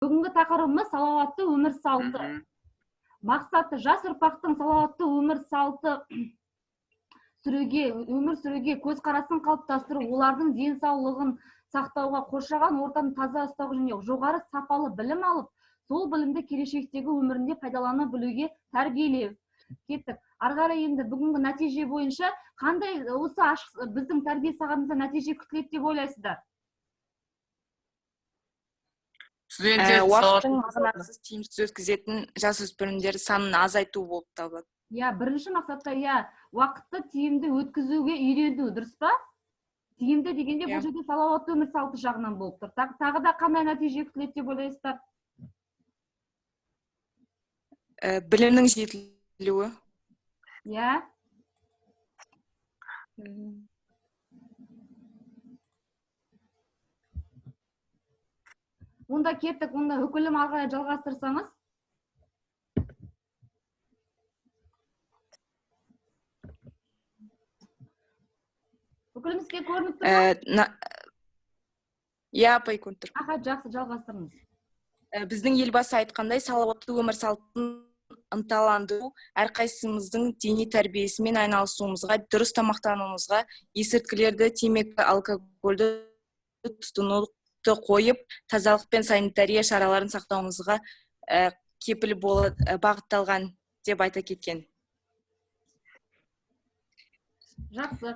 Бүгінгі тақырыбымыз салауатты өмір салты. Мақсаты жас ұрпақтың салауатты өмір салты сүруге, өмір сүруге көзқарасын қалыптастыру, олардың денсаулығын сақтауға, қоршаған ортаны таза ұстауға және жоғары сапалы білім алып, сол білімді келешектегі өмірінде пайдалана білуге тәрбиелеу. Кеттік. Ары қарай енді бүгінгі нәтиже бойынша қандай осы ашық біздің тәрбие сағатымызда нәтиже күтіледі деп ойлайсыздар? Студенттер Уақыттың мағынасыз тиімсіз өткізетін жасөспірімдер санын азайту болып табылады. Иә, бірінші мақсатта, иә, уақытты тиімді өткізуге үйрену, дұрыс па? Тиімді дегенде бұл жерде салауатты өмір салты жағынан болып тұр. Тағы да қандай нәтиже күтіледі деп ойлайсыздар? Білімнің жетілуі. Иә. Онда кеттік, онда үкілім ары қарай жалғастырсаңыз. Үкілімізге көрініп тұр ма? Иә, апай, көрініп тұр. Аха, жақсы, жалғастырыңыз. Біздің елбасы айтқандай, салауатты өмір салтын ынталандыру әрқайсымыздың дене тәрбиесімен айналысуымызға, дұрыс тамақтануымызға, есірткілерді, темекі, алкогольді тұтынуды қойып, тазалық пен санитария шараларын сақтауымызға кепіл болып бағытталған деп айта кеткен. Жақсы.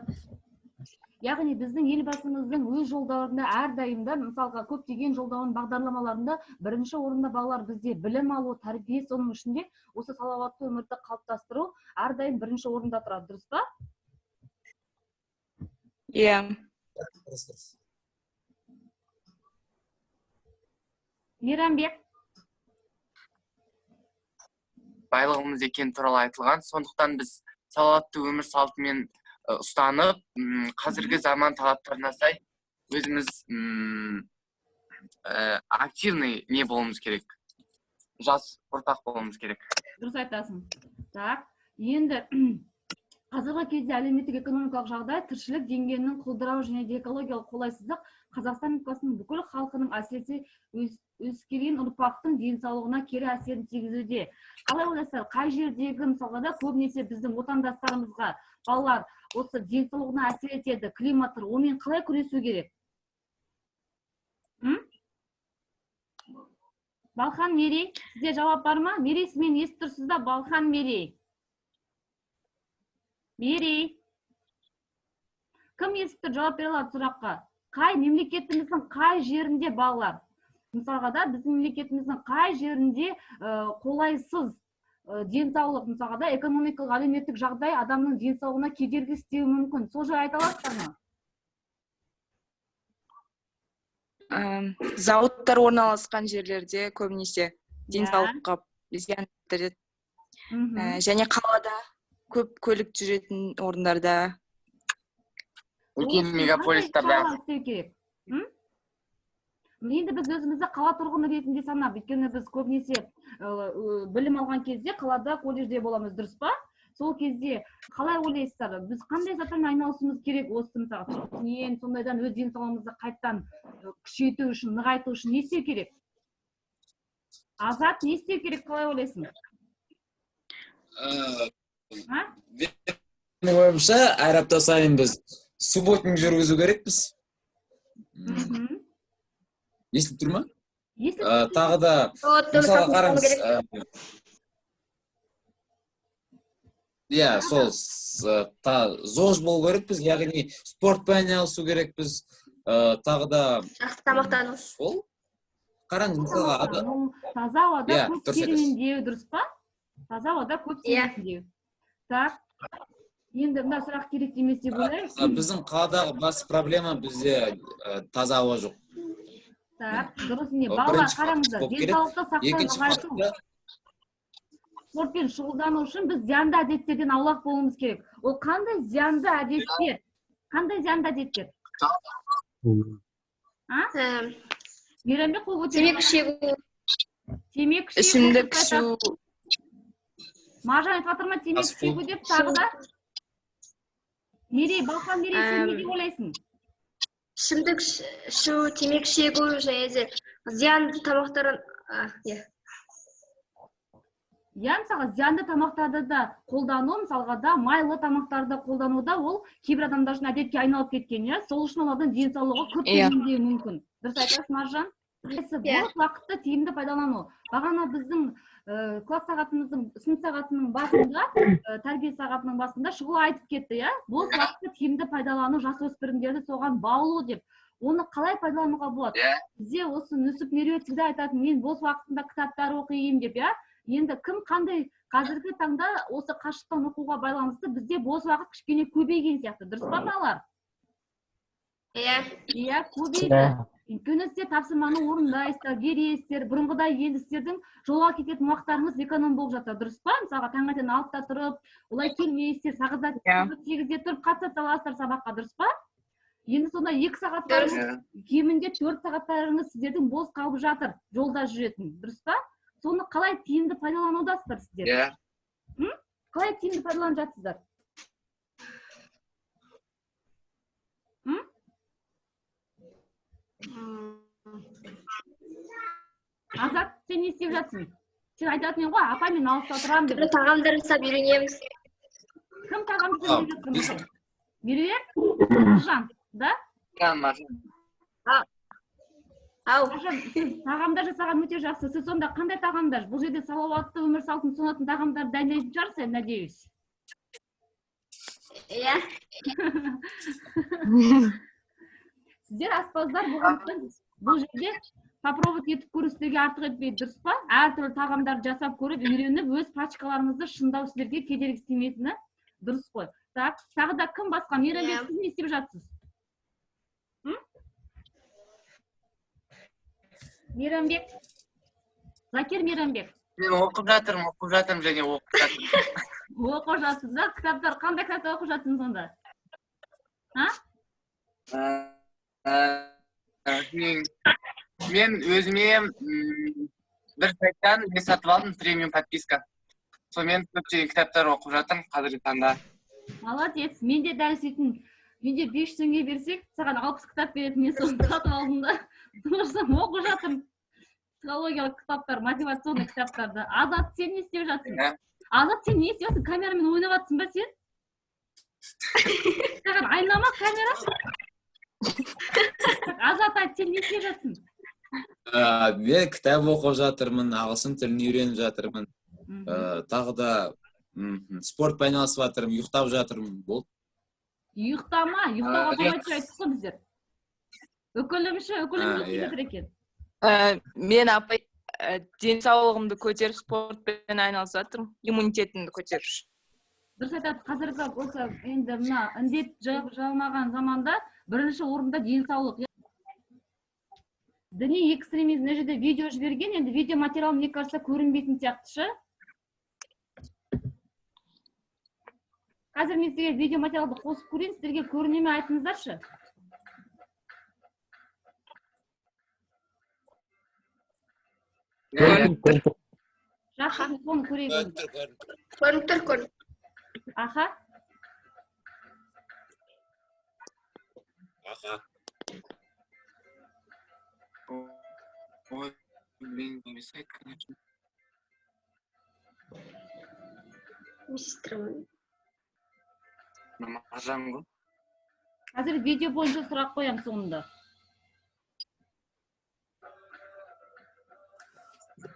Яғни біздің елбасымыздың өз жолдауында әрдайым да, мысалға көптеген жолдауының бағдарламаларында бірінші орында балалар бізде білім алу, тәрбие, соның ішінде осы салауатты өмірді қалыптастыру әрдайым бірінші орында тұрады, дұрыс па? Иә. Мейрамбек. Байлығымыз екені туралы айтылған. Сондықтан біз салауатты өмір салтымен ұстанып, қазіргі заман талаптарына сай өзіміз активный не болуымыз керек. Жас ұрпақ болуымыз керек. Дұрыс айтасың. Так, енді қазіргі кезде әлеуметтік экономикалық жағдай, тіршілік деңгейінің құлдырауы және де экологиялық қолайсыздық Қазақстан Республикасының бүкіл халқының, әсіресе өскелең ұрпақтың денсаулығына кері әсерін тигізуде. Қалай ойлайсыздар, қай жердегі мысалға да көбінесе біздің отандастарымызға балалар осы денсаулығына әсер етеді, климат, онымен қалай күресу керек? Балхан Мерей, сізде жауап бар ма? Мерей, сіз мені естіп тұрсыз ба? Балхан Мерей. Мерей. Кім естіп тұр, жауап бере алады сұраққа? Қай мемлекетіміздің қай жерінде балалар? Мысалға да біздің мемлекетіміздің қай жерінде қолайсыз денсаулық, мысалға да экономикалық, әлеуметтік жағдай адамның денсаулығына кедергі істеуі мүмкін. Сол жайлы айта аласыздар ма? Зауыттар орналасқан жерлерде көбінесе денсаулыққа зиян келтіреді. Және қалада көп көлік жүретін орындарда. Үлкен мегаполистарда. Істеу керек. Енді біз өзімізді қала тұрғыны ретінде санап, өйткені біз көбінесе білім алған кезде қалада, колледжде боламыз, дұрыс па? Сол кезде қалай ойлайсыздар, біз қандай заттармен айналысуымыз керек осы мысалға түтіннен, сондайдан өз денсаулығымызды қайтадан күшейту үшін, нығайту үшін не істеу керек? Азат, не істеу керек, қалай ойлайсың? Менің ойымша, әр апта сайын біз субботник жүргізу керекпіз. Естіліп тұр ма? Естіліп тұр. Тағы да, мысалға қараңыз, иә, сол ЗОЖ болу керекпіз, яғни спортпен айналысу керекпіз, тағы да жақсы тамақтану. Сол. Қараңыз, мысалға, Таза ауада көп дұрыс айтасыз. серуендеу, дұрыс па? Таза ауада көп серуендеу. Так. Енді мына сұрақ керек емес деп ойлаймын. Біздің қаладағы басты проблема бізде таза ауа жоқ. Так, дұрыс не? Ол Балалар, бірінші факт қараңыздар, болып келеді. денсаулықты сақтау, Екінші нығайту. факті. Спортпен шұғылдану үшін біз зиянды әдеттерден аулақ болуымыз керек. Ол қандай зиянды әдеттер? Қандай зиянды әдеттер? А? Мейрамбек қол көтерді. Темекі шегу. Темекі шегу, Ішімдік дұрыс айтасыз. ішу. Маржан айтып жатыр ма, темекі Ас шегу деп тағы да? Мерей, Балхан Мерей, сен не деп ойлайсың? Ішімдік ішу, темекі шегу және де зиянды тамақтар Иә. Иә, мысалға, зиянды тамақтарды да қолдану, мысалға да, майлы тамақтарды қолдануда ол кейбір адамдар үшін әдетке айналып кеткен, иә, сол үшін олардың денсаулығы күрт төмендеуі мүмкін. Дұрыс айтасыз, Маржан. Келесі, бос уақытты тиімді пайдалану. Бағана біздің класс сағатымыздың, сынып сағатының басында, тәрбие сағатының басында Шұғыла айтып кетті, иә, бос уақытты тиімді пайдалану, жасөспірімдерді соған баулу деп. Оны қалай пайдалануға болады? Бізде осы Нүсіп, Меруерт всегда айтатын, мен бос уақытымда кітаптар оқимын деп, иә. Енді кім қандай, қазіргі таңда осы қашықтан оқуға байланысты бізде бос уақыт кішкене көбейген сияқты, дұрыс па, балалар? Иә. Иә, көбейді. Өйткені сіздер тапсырманы орындайсыздар, бересіздер. Бұрынғыдай енді сіздердің жолға кететін уақыттарыңыз эконом болып жатыр, дұрыс па? Мысалға, таңертең 6-да тұрып, олай келмейсіздер, сағат 8-де тұрып қатыса саласыздар сабаққа, дұрыс па? Енді сонда 2 сағаттарыңыз, кемінде 4 сағаттарыңыз сіздердің бос қалып жатыр, жолда жүретін, дұрыс па? Соны қалай тиімді пайдаланудасыздар сіздер? Иә. Қалай тиімді пайдаланып жатсыздар? Азат, сен не істеп жатсың? Сен айтатын едің ғой, апа, мен алыста тұрамын деп. Түрлі тағамдар жасап үйренеміз. Кім тағам жасап үйреніп жатыр? Меруерт? Маржан, да? Маржан. Ау. Маржан, сіз тағамдар жасаған өте жақсы. Сіз сонда қандай тағамдар? Бұл жерде салауатты өмір салтын ұсынатын тағамдарды дайындайтын шығарсыз, я надеюсь. Иә. Сіздер аспаздар болғандықтан бұл жерде попробовать етіп көру сіздерге артық етпейді, дұрыс па? Әртүрлі тағамдарды жасап көріп, үйреніп, өз практикаларыңызды шыңдау сіздерге кедергі істемейтіні дұрыс қой. Так, тағы да кім басқа? Мейрамбек, сіз не істеп жатсыз? Мейрамбек. Закир Мейрамбек. Мен оқып жатырмын, оқып жатырмын және оқып жатырмын. Оқып жатсыз да? Кітаптар, қандай кітаптар оқып жатсыз сонда? А? Мен өзіме бір сайттан не сатып алдым, премиум подписка. Сонымен көптеген кітаптар оқып жатырмын қазіргі таңда. Молодец. Мен де дәл сөйтін. Менде 500 теңге берсек, саған 60 кітап беретін, мен соны сатып алдым да. Соны оқып жатырмын. Психологиялық кітаптар, мотивационный кітаптарды. Азат, сен не істеп жатсың? Азат, сен не істеп жатсың? Камерамен ойнап жатсың ба сен? Саған айна ма камера? Азат, айт, сен не істеп жатсың? Мен кітап оқып жатырмын, ағылшын тілін үйреніп жатырмын. Тағы да спортпен айналысып жатырмын, ұйықтап жатырмын. Болды. Ұйықтама, ұйықтауға болмайды деп айттық қой біздер. Үкілімші, үкілімші істеп жатыр екен. Мен апай денсаулығымды көтеріп спортпен айналысып жатырмын, иммунитетімді көтеріп. Дұрыс айтады, қазіргі осы енді мына індет жайылмаған заманда бірінші орында денсаулық. Діни экстремизм, мына жерде видео жіберген, енді видео материал, мне кажется, көрінбейтін сияқты шы. Қазір мен сізге видео материалды қосып көрейін, сіздерге көріне ме айтыңыздаршы. Жақсы, соны көрейік енді. Көрініп тұр, көрініп. Аха. Аха. Ой, блин, зависает, конечно. Мистер. Маржан ғой. Қазір видео бойынша сұрақ қоямын соңында.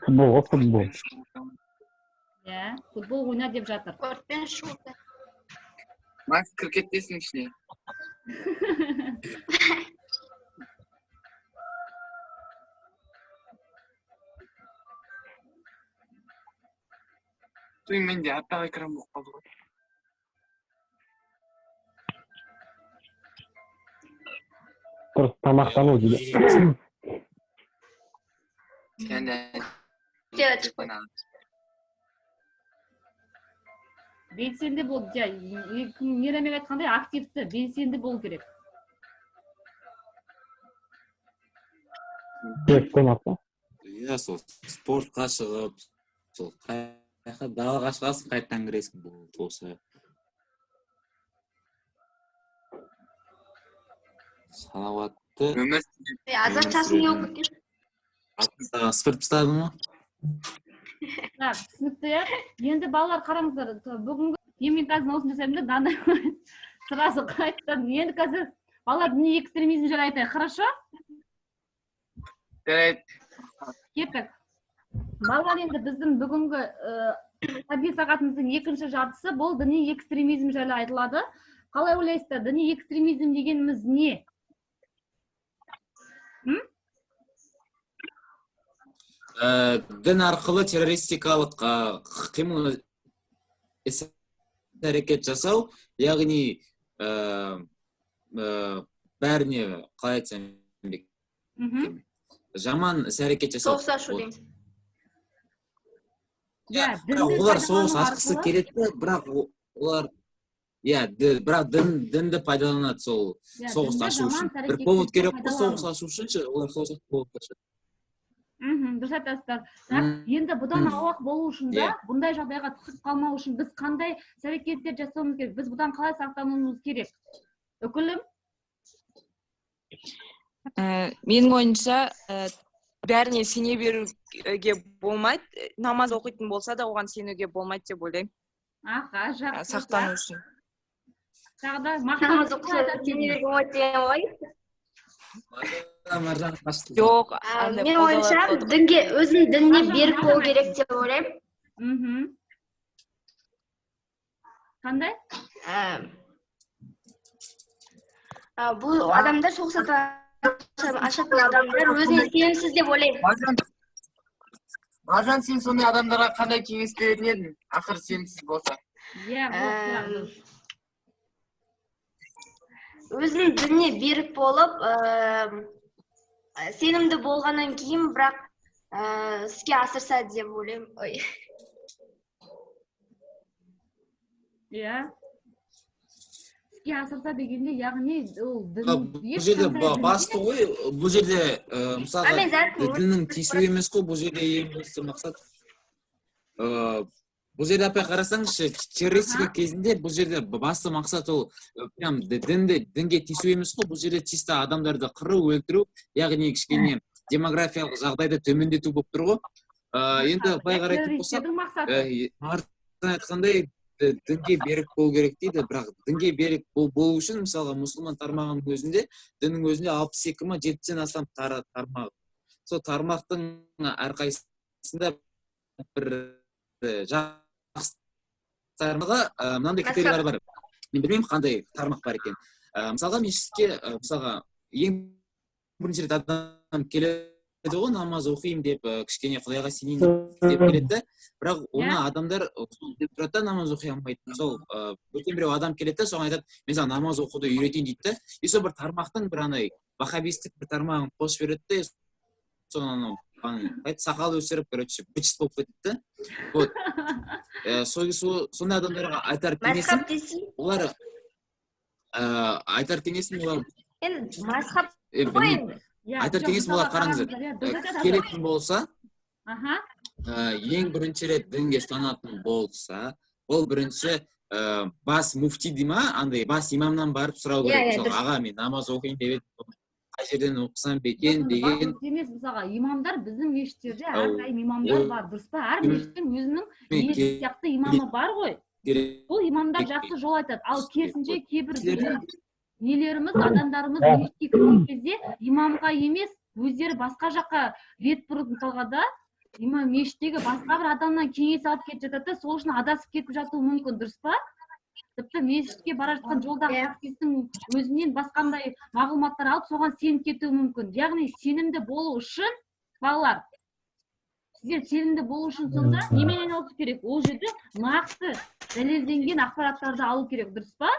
Футбол ғой, футбол. Иә, футбол ойна деп жатыр. Спортпен шоу. Макс, кіріп кетпесін ішіне. Туй, менде аппақ экран болып қалды ғой. Дұрыс тамақтану дейді. Белсенді бол, Мейрамбек айтқандай, активті, белсенді болу керек. Иә, сол спортқа шығып, сол қаяққа далаға шығасың, қайтадан кіресің, болды осы. Салауатты өмір Азат шашын не болып кеткен? Сыпырып тастадың ғой. Так, түсінікті, иә. Енді, балалар, қараңыздар, бүгінгі мен қазір осыны жасаймын да, мынандай сразу қайтадан. Енді қазір, балалар, діни экстремизм жайлы айтайық, хорошо? Жарайды. Кеттік, балалар. Енді біздің бүгінгі тәрбие сағатымыздың екінші жартысы, бұл діни экстремизм жайлы айтылады. Қалай ойлайсыздар, діни экстремизм дегеніміз не? М? Дін арқылы террористикалық қимыл, іс әрекет жасау, яғни бәріне, қалай айтсам екен, жаман іс әрекет жасау. Соғыс ашу Вот. дейміз. Иә, Бірақ дінді олар соғыс пайдалану ашқысы арқылы- келеді де, бірақ олар, иә, бірақ дінді пайдаланады сол Иә, соғыс дінді ашу жаман үшін. Бір повод іс-әрекеттерге керек қой соғыс пайдалану. ашу үшін ше, олар сол повод ашады. Дұрыс айтасыздар. Так, енді бұдан аулақ болу үшін да, бұндай жағдайға түсіп қалмау үшін біз қандай іс әрекеттер жасауымыз керек? Біз бұдан қалай сақтануымыз керек? Үкілім. Менің ойымша, бәріне сене беруге болмайды. Намаз оқитын болса да, оған сенуге болмайды деп ойлаймын. Аха, жақсы. Сақтану үшін. Тағы да Намаз мақтан оқыса, сене беруге болмайды деген ғой. Маржан қашты. Жоқ, андай Менің ойымша, қолдаулар болады ғой. дінге, өзінің дініне Маржан, берік болу Маржан. керек деп ойлаймын. Қандай? Бұл адамдар, соғыс ашатын адамдар өзіне сенімсіз деп ойлаймын. Маржан, Маржан, сен сондай адамдарға қандай кеңес беретін едің, ақыры сенімсіз болса? Иә, бұл сұрақ дұрыс. Өзінің дініне берік болып, сенімді болғаннан кейін, бірақ іске асырса деп ойлаймын. Ой. Иә, іске асырса дегенде, яғни ол дін Бұл жерде ешқандай дінге- басты ғой бұл жерде, мысалға, А мен зәтін діннің тиісуі емес қой бұл жерде ең басты мақсат. Бұл жерде, апай, қарасаңызшы, террористика кезінде бұл жерде басты мақсат ол прям дінді, дінге тиісу емес қой. Бұл жерде чисто адамдарды қыру, өлтіру, яғни кішкене демографиялық жағдайды төмендету болып тұр ғой. Енді былай қарайтын болсақ, Террористердің мақсаты. Маржан айтқандай, дінге берік болу керек дейді, бірақ дінге берік болу үшін, мысалға, мұсылман тармағының өзінде, діннің өзінде 62 ма, 70-тен астам тармақ. Сол тармақтың әрқайсысында бір жақсы тармағы, мынандай критерийлер бар. Мен білмеймін, қандай тармақ бар екен. Мысалға, мешітке, мысалға, ең бірінші рет адам келеді ғой, намаз оқимын деп, кішкене құдайға сенейін деп келеді да, бірақ оны адамдар сол деп тұрады да, намаз оқи алмайды. Сол бөтен біреу адам келеді да, соған айтады: «Мен саған намаз оқуды үйретейін», — дейді да, и сол бір тармақтың бір андай ваххабистік бір тармағын қосып жібереді де, соны анау ана сақал өсіріп, короче, быт болып кетеді да. Вот. Сол сондай адамдарға айтар кеңесім Мазхаб десей. Олар, айтар кеңесім, олар Енді мазхаб ғой білмеймін. енді. Иә, Айтар жоқ, кеңесім, олар, мысалға, қараңыздар, қараңыздар, иә, дұрыс айтасыз. келетін болса, ең бірінші рет дінге ұстанатын болса, ол бірінші бас муфти дей ма, андай бас имамнан барып сұрау Иә, керек. иә, Мысалы, дұрыс. «Аға, мен намаз оқиын деп едім, қай жерден оқысам екен?» Бас деген. муфти емес, мысалға, имамдар, біздің мешіттерде Ау, әрдайым имамдар бар, дұрыс па? Әр мешіттің өзінің мен иесі сияқты имамы бар ғой. керек. Ол имамдар жақсы жол айтады. Ал керісінше, кейбір Кісілер- біздің нелеріміз, адамдарымыз мешітке кірген кезде имамға емес, өздері басқа жаққа бет бұрып, мысалға да, имам, мешіттегі басқа бір адамнан кеңес алып кетіп жатады да, сол үшін адасып кетіп жатуы мүмкін, дұрыс па? Тіпті мешітке бара жатқан жолдағы таксисттің өзінен басқандай мағлұматтар алып, соған сеніп кетуі мүмкін. Яғни сенімді болу үшін, балалар, сіздер сенімді болу үшін сонда немен айналысу керек? Ол жерде нақты дәлелденген ақпараттарды алу керек, дұрыс па?